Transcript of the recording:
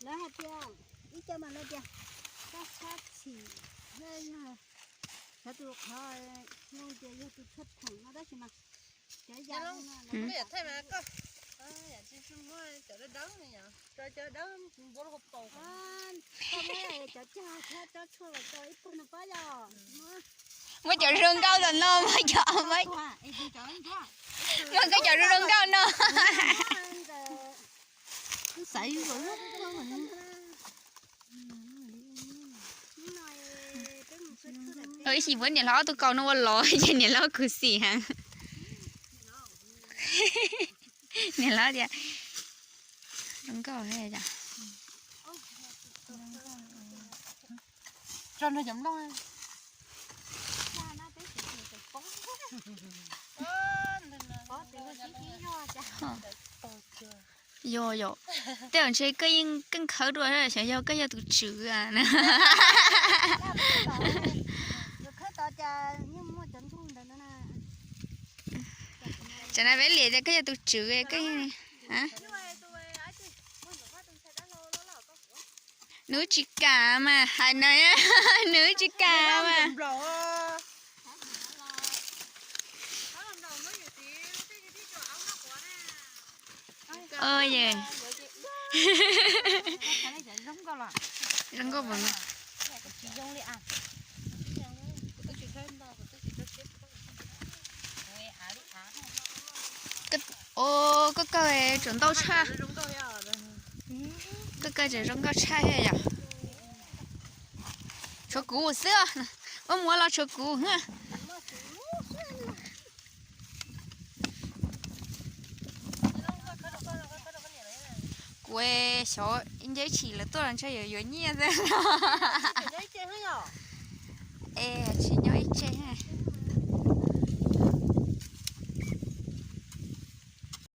Lawv hais tias ib co mas lawv tias koj txhob chim, yog cov tus qhov zoo ces yog tus tshuaj theem no tab sis mas cov yam no thaij mas koj tsis muab cov dawb dawb, cov dawb npuab lub hauv paus, koj muab cov cag thiab tsob tshuaj los rau ib pawg no pab yom. Muab cov zoo nkauj los no, muab cov, muab koj cov zoo zoo nkauj no. Ib chim muab niam hlob ob tug kaus no ua lov ces niam hlob khuv xim heev. Niam hlob tias zoo nkauj. Yog yom, tej zaum ntshe koj yeej keej khawb dua xyov yog koj yog tus tswv. Tsam no peb liam tias koj yog tus tswv, koj, nws tsis kam mas hais no, nws tsis kam mas. Zoo nkauj mas. Koj kawg tseem ntau tshaj. Koj kawg tseem zoo nkauj tshaj thiab yom. Tshuav kuv xwb, muab muab los tshuav kuv. Kuv xyov ib nce ib chim lawv tuaj los ntshe yuav yuav nyiaj xwb. Es tsis nyob ib tse.